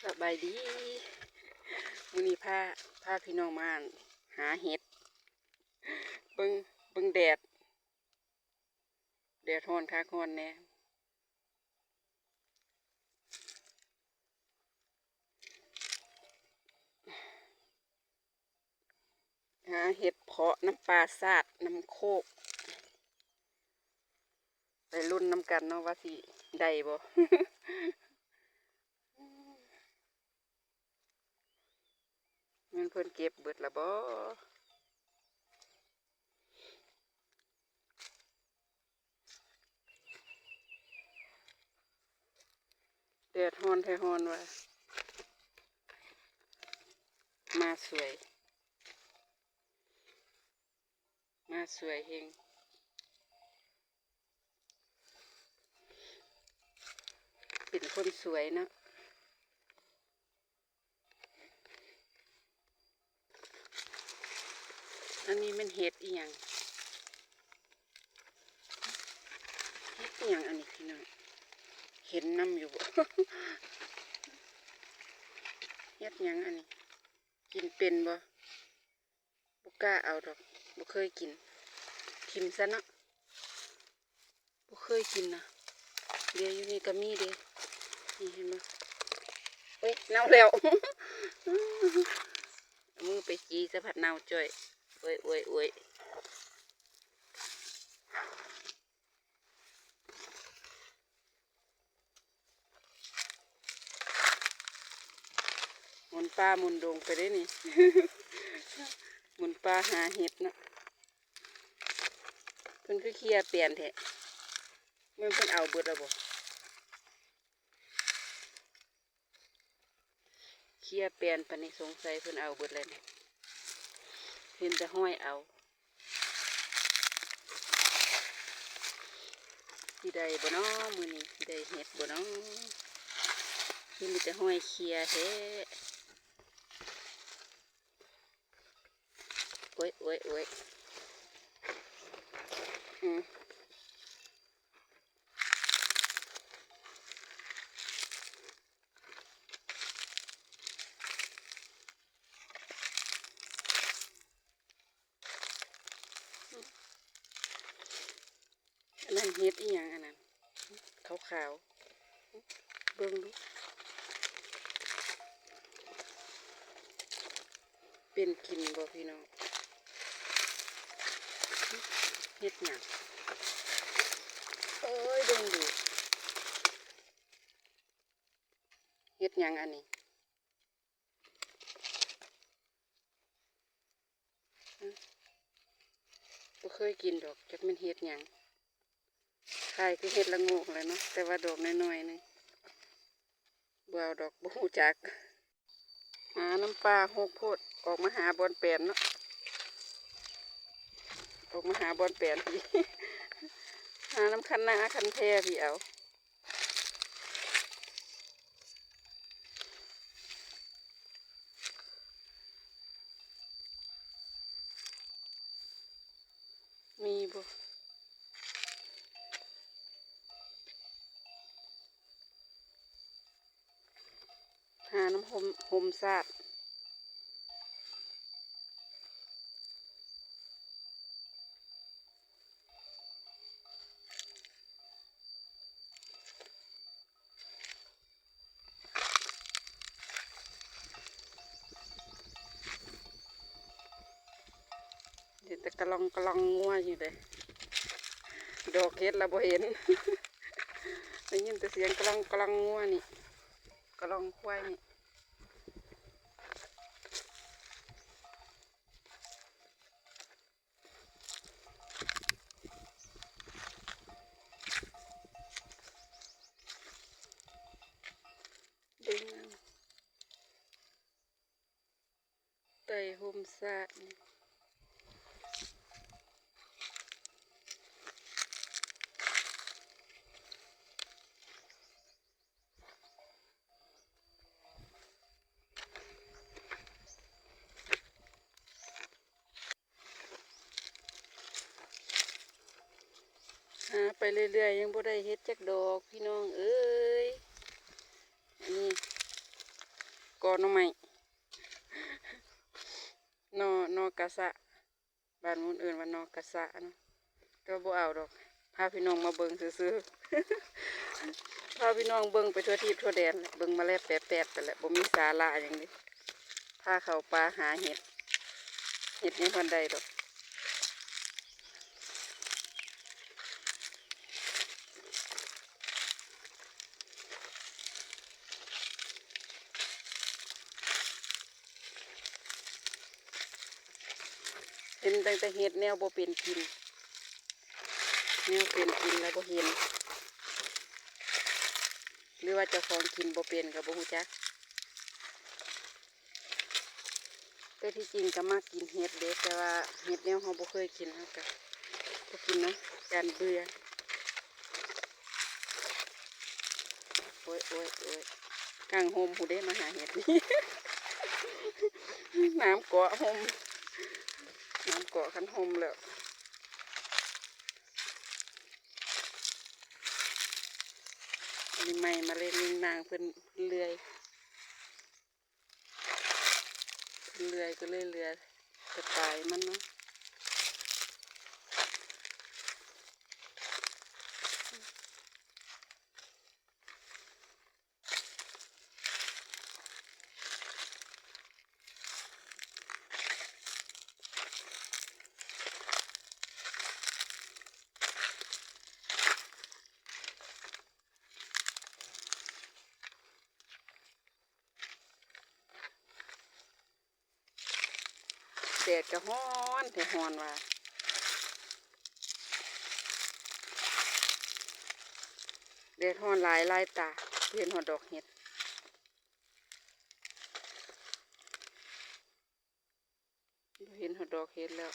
ສະບາຍດີ ມື້ນີ້ພາ ພາພີ່ນ້ອງມາຫາເຫັດ ເບິ່ງ ເບິ່ງແດດ ແດຮ້ອນຄັກຮ້ອນແນ່. ຫາເຫັດເພາະນຳປາສາດນຳໂຄກ ໄປລຸ້ນນຳກັນເນາະວ່າຊິໄດ້ບໍ່ ແມ່ນເພິ່ນເກັບເບິດລະບໍ່? ແດດຮ້ອນແທ້ຮ້ອນວ່າ ມາສວຍ ມາສວຍແຮງ ເປັນຄົນສວຍເນາະ. ອັນນີ້ແມ່ນເຫັດອີ່ຫຍັງ? ເຫັດອີ່ຫຍັງອັນນີ້ພີ່ນ້ອງ? ເຫັນນຳຢູ່ບໍ່? ເຫັດຫຍັງອັນນີ້? ກິນເປັນບໍ່? ບໍ່ກ້າເອົາດອກ ບໍ່ເຄີຍກິນ ຖິ້ມຊະເນາະ. ບໍ່ເຄີຍກິນນະ ເດ ຢູ່ນີ້ກໍມີເດ ນີ້ເຫັນບໍ່? ໂອ້ຍ ເນົ່າແລ້ວ ເອົາມືໄປຈີ່ສະພັດເນົ່າຈ້ອຍ ໂອ້ຍ ໂອ້ຍ ໂອ້ຍ. ໝຸນປ່າໝຸນດົງໄປເດ້ນີ້ ໝຸນປ່າຫາເຫັດເນາະ. ເພິ່ນຄືເຄຍແປນແທ້ ແມ່ນເພິ່ນເອົາເບິດແລ້ວບໍ່? ເຄຍແປນປານນີ້ ສົງໄສເພິ່ນເອົາເບິດແລ້ວນີ້ ເຫັນແຕ່ຫ້ອຍເອົາ. ຊິໄດ້ບໍ່ນໍ ມື້ນີ້ຊິໄດ້ເຫັດບໍ່ນໍ ຄືມີແຕ່ຫ້ອຍເຄຍແທ້. ໂອ້ຍ ໂອ້ຍ ໂອ້ຍ ອືມ. ອັນນັ້ນເຫັດອີ່ຫຍັງອັນນັ້ນ ຂາວໆ ເບິ່ງດູ ເປັນກິນບໍ່ພີ່ນ້ອງ? ເຫັດຫຍັງ? ໂອ້ຍ ເບິ່ງດູ ເຫັດຫຍັງອັນນີ້? ບໍ່ເຄີຍກິນດອກ ຈັກແມ່ນເຫັດຫຍັງ ຄ້າຍຄືເຫັດລະໂງກແຫຼະເນາະ ແຕ່ວ່າດອກນ້ອຍໆໜຶ່ງ ບໍ່ເອົາດອກ ບໍ່ຮູ້ຈັກ. ຫານຳປ່າຮົກໂພດ ອອກມາຫາບ່ອນແປນເນາະ ອອກມາຫາບ່ອນແປນພີ້ ຫານຳຄັນນາຄັນແພພີ້ເອົາ. ມີບໍ່? ຫານຳຮົ່ມ ຮົ່ມຊາດ. ເຫັນແຕ່ກະລ່ອງກະລ່ອງງົວຢູ່ເດ້ ດອກເຫັດລະບໍ່ເຫັນ ໄດ້ຍິນແຕ່ສຽງກະລ່ອງກະລ່ອງງົວນີ້ ກະລ່ອງຄວາຍນີ້. ເບິ່ງເອົາ ໃຕ້ຮົ່ມຊາດນີ້. ຫາໄປເລື້ອຍໆ ຍັງບໍ່ໄດ້ເຫັດຈັກດອກ ພີ່ນ້ອງເອີຍ. ອັນນີ້ ອໜໍ່ໄມ້ ໜໍ່ ໜໍ່ກະສະ ບ້ານໝູ່ອື່ນວ່າໜໍ່ກະສະເນາະ ແຕ່ວ່າບໍ່ເອົາດອກ ພາພີ່ນ້ອງມາເບິ່ງຊື່ໆ ພາພີ່ນ້ອງເບິ່ງໄປທົ່ວທີບທົ່ວແດນ ເບິ່ງມາແລບແປບໆ ໄປແຫຼະ ບໍ່ມີສາລະຫຍັງເດ ພາເຂົ້າປ່າຫາເຫັດ ເຫັດຍັງບໍ່ທັນໄດ້ດອກ. ເຫັນຕັ້ງແຕ່ເຫັດແນວບໍ່ເປັນກິນ ແນວເປັນກິນແລ້ວບໍ່ເຫັນ ຫຼືວ່າເຈົ້າຂອງກິນບໍ່ເປັນກໍບໍ່ຮູ້ຈັກ. ແຕ່ທີ່ຈິງກໍມັກກິນເຫັດເດ້ ແຕ່ວ່າເຫັດແນວເຮົາບໍ່ເຄີຍກິນ ເຮົາກໍບໍ່ກິນເນາະ ຢ້ານເບື່ອ. ໂອ້ຍ ໂອ້ຍ ໂອ້ຍ ກາງຮົ່ມພຸ້ນເດ້ ມາຫາເຫັດນີ້ ນ້ຳເກາະຮົ່ມ ນ້ຳເກາະຄັນຮົ່ມແລ້ວ. ອັນນີ້ໄມ້ມະເລັງນາງເພິ່ນເລື່ອຍ ເລື່ອຍກໍເລີຍເຫຼືອແຕ່ປາຍມັນເນາະ. ແດດກໍຮ້ອນແທ້ ຮ້ອນວ່າ ແດດຮ້ອນຫຼາຍ ຫຼາຍຕາ ບໍ່ເຫັນຮອດດອກເຫັດ ບໍ່ເຫັນຮອດດອກເຫັດແລ້ວ.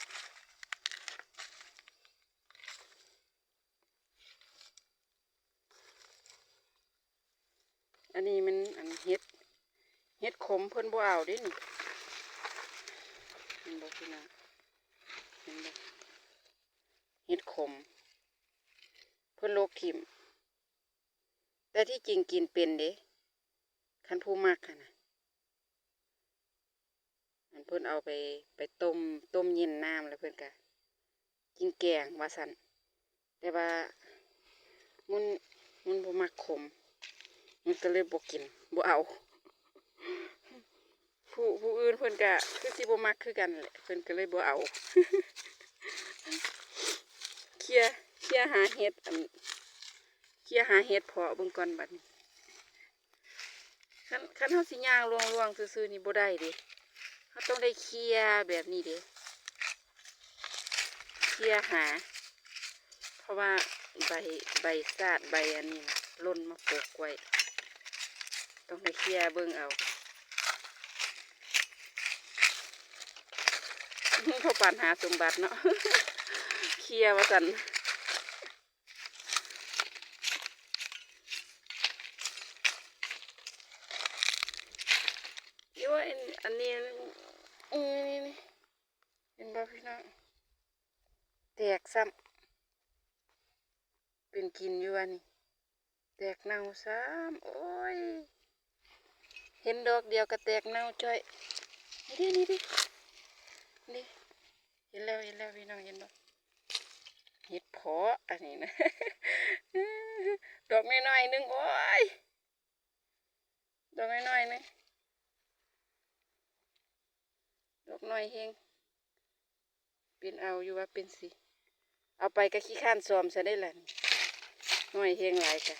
ອັນນີ້ມັນ ອັນເຫັດ ເຫັດຂົມເພິ່ນບໍ່ເອົາເດ້ນີ້ ເຫັນບໍ່ພີ່ນ້ອງ ເຫັນບໍ່ ເຫັດຂົມເພິ່ນລົກຖິ້ມ ແຕ່ທີ່ຈິງກິນເປັນເດ້ ຄັນຜູ້ມັກຫັ້ນນະ. ອັນເພິ່ນເອົາໄປ ໄປຕົ້ມ ຕົ້ມເຢັນນ້ຳ ແລ້ວເພິ່ນກະກິນແກງວ່າຊັ້ນ ແຕ່ວ່າມັນ ມັນບໍ່ມັກຂົມ ມັນກໍເລີຍບໍ່ກິນ ບໍ່ເອົາ ຜູ້ ຜູ້ອື່ນເພິ່ນກະຄືຊິບໍ່ມັກຄືກັນແຫຼະ ເພິ່ນກໍເລີຍບໍ່ເອົາ ເຄຍ ເຄຍຫາເຫັດ ອັນ ເຄຍຫາເຫັດເພາະເບິ່ງກ່ອນບັດນີ້. ຄັນ ຄັນເຮົາຊິຍ່າງລ່ວງໆຊື່ໆນີ້ບໍ່ໄດ້ເດ້ ເຮົາຕ້ອງໄດ້ເຄຍແບບນີ້ເດ້ ເຄຍຫາ ເພາະວ່າໃບ ໃບສາດ ໃບອັນນີ້ນະ ຫຼົ່ນມາປົກໄວ້ ຕ້ອງໄດ້ເຄຍເບິ່ງເອົາ ພໍປານຫາສົມບັດເນາະ ເຄຍວ່າຊັ້ນ. ຢູ່ວ່າອັນ ອັນນີ້ ເອີ ນີ້ ນີ້ ເຫັນບໍ່ພີ່ນ້ອງ ແຕກຊ້ຳ ເປັນກິນຢູ່ວ່ານີ້ ແຕກເນົ່າຊ້ຳ ໂອ້ຍ ເຫັນດອກດຽວກໍແຕກເນົ່າຈ້ອຍ ນີ້ເດ້ ນີ້ເດ້ ນີ້ ເຫັນແລ້ວ ເຫັນແລ້ວ ພີ່ນ້ອງເຫັນບໍ່ ເຫັດເພາະອັນນີ້ນະ ດອກນ້ອຍໆໜຶ່ງ ໂອ້ຍ ດອກນ້ອຍໆໜຶ່ງ ດອກນ້ອຍແຮງ ເປັນເອົາຢູ່ວ່າເປັນຊິ ເອົາໄປກໍຂີ້ຄ້ານຊອມຊະໄດ້ລະ ນ້ອຍແຮງຫຼາຍກະ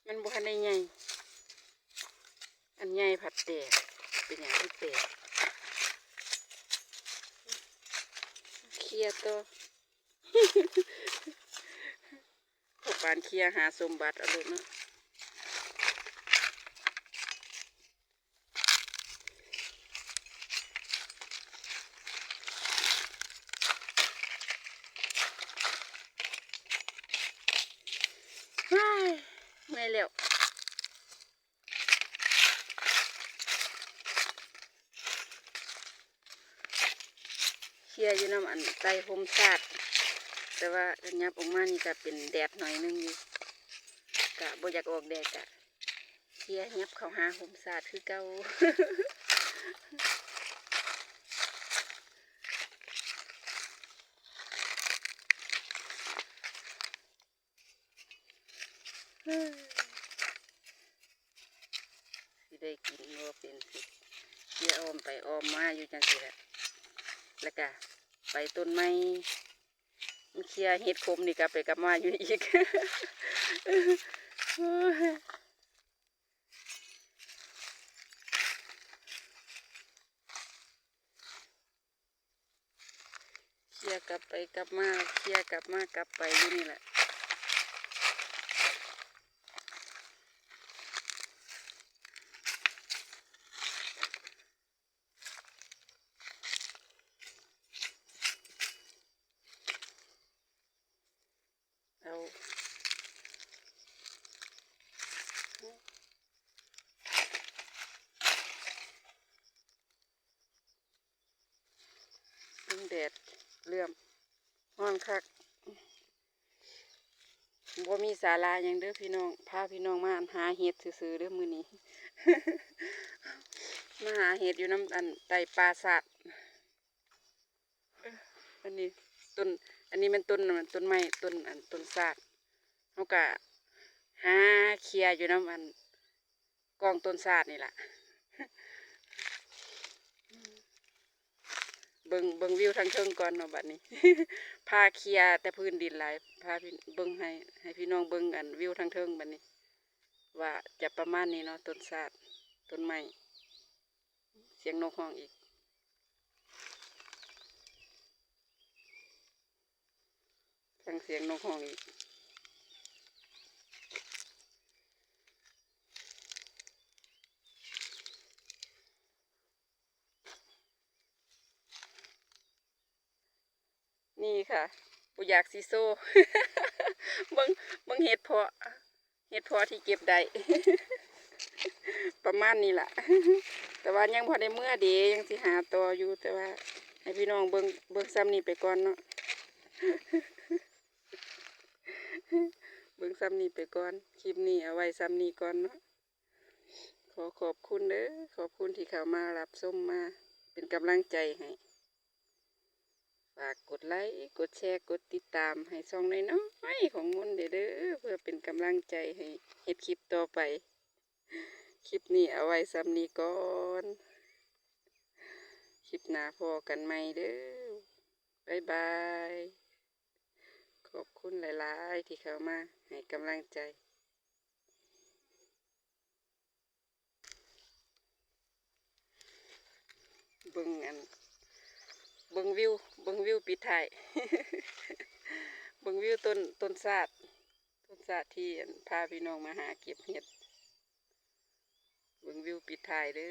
ມັນບໍ່ທັນໄດ້ໃຫຍ່ ອັນໃຫຍ່ພັດແຕກ ເປັນຫຍັງຄືແຕກ ເຄຍຕໍ່ ພວກປານເຄຍຫາສົມບັດເອົາໂລດເນາະ. ເມື່ອຍແລ້ວ. ເຄຍຢູ່ນຳອັນໃຕ້ຮົ່ມຊາດ ແຕ່ວ່າກັນຫຍັບອອກມານີ້ກະເປັນແດດໜ້ອຍໜຶ່ງຢູ່ ກະບໍ່ຢາກອອກແດດ ກະເຄຍຫຍັບເຂົ້າຫາຮົ່ມຊາດຄືເກົ່າ. ຊິໄດ້ກິນບໍ່ເປັນ ຊິເຄຍອ້ອມໄປອ້ອມມາຢູ່ຈັ່ງຊີ້ແຫຼະ ແລ້ວກະໄປຕົ້ນໄມ້ ເຄຍເຫັດຂົມນີ້ກັບໄປກັບມາຢູ່ນີ້ອີກ. ເຄຍກັບໄປກັບມາ ເຄຍກັບມາກັບໄປຢູ່ນີ້ແຫຼະ. ເອົາ ເບິ່ງແດດເຫຼື້ອມ ຮ້ອນຄັກ. ບໍ່ມີສາລະຫຍັງເດີພີ່ນ້ອງ ພາພີ່ນ້ອງມາຫາເຫັດຊື່ໆເດີມື້ນີ້ ມາຫາເຫັດຢູ່ນຳ ອັນ ໃຕ້ປ່າຊາດ. ເອີ ອັນນີ້ຕົ້ນ ອັນນີ້ແມ່ນຕົ້ນ ຕົ້ນໄມ້ ຕົ້ນ ອັນ ຕົ້ນຊາດ ເຮົາກະຫາເຄຍຢູ່ນຳ ອັນ ກອງຕົ້ນຊາດນີ້ລະ. ເບິ່ງ ເບິ່ງວິວທາງເທິງກ່ອນເນາະ ບັດນີ້ ພາເຄຍແຕ່ພື້ນດິນຫຼາຍ ພາພີ່ ເບິ່ງໃຫ້ ໃຫ້ພີ່ນ້ອງເບິ່ງ ອັນ ວິວທາງເທິງບັດນີ້ ວ່າຈະປະມານນີ້ເນາະ ຕົ້ນຊາດ ຕົ້ນໄມ້ ສຽງນົກຮ້ອງອີກ. ຟັງສຽງນົກຮ້ອງອີກ. ນີ້ຄ່ະ ບໍ່ຢາກຊິໂຊ ເບິ່ງ ເບິ່ງເຫັດເພາະ ເຫັດເພາະທີ່ເກັບໄດ້ ປະມານນີ້ລະ ແຕ່ວ່າຍັງບໍ່ໄດ້ເມືອເດ ຍັງຊິຫາຕໍ່ຢູ່ ແຕ່ວ່າໃຫ້ພີ່ນ້ອງເບິ່ງ ເບິ່ງຊ່ຳນີ້ໄປກ່ອນເນາະ ເບິ່ງຊ່ຳນີ້ໄປກ່ອນ ຄລິບນີ້ເອົາໄວ້ຊ່ຳນີ້ກ່ອນເນາະ. ຂໍຂອບຄຸນເດີ ຂອບຄຸນທີ່ເຂົ້າມາຮັບຊົມ ມາເປັນກຳລັງໃຈໃຫ້. ຝາກກົດໄລ ກົດແຊ ກົດຕິດຕາມໃຫ້ຊ່ອງນ້ອຍໆຂອງມົນແດ່ເດີ ເພື່ອເປັນກຳລັງໃຈໃຫ້ເຮັດຄລິບຕໍ່ໄປ. ຄລິບນີ້ເອົາໄວ້ຊ່ຳນີ້ກ່ອນ ຄລິບໜ້າພໍ້ກັນໃໝ່ເດີ ບາຍບາຍ. ຂອບຄຸນຫຼາຍໆທີ່ເຂົ້າມາໃຫ້ກຳລັງໃຈ. ເບິ່ງອັນ ເບິ່ງວິວ ເບິ່ງວິວປິດທ້າຍ ເບິ່ງວິວຕົ້ນ ຕົ້ນຊາດ ຕົ້ນຊາດທີ່ອັນ ພາພີ່ນ້ອງມາຫາເກັບເຫັດ ເບິ່ງວິວປິດທ້າຍເດີ.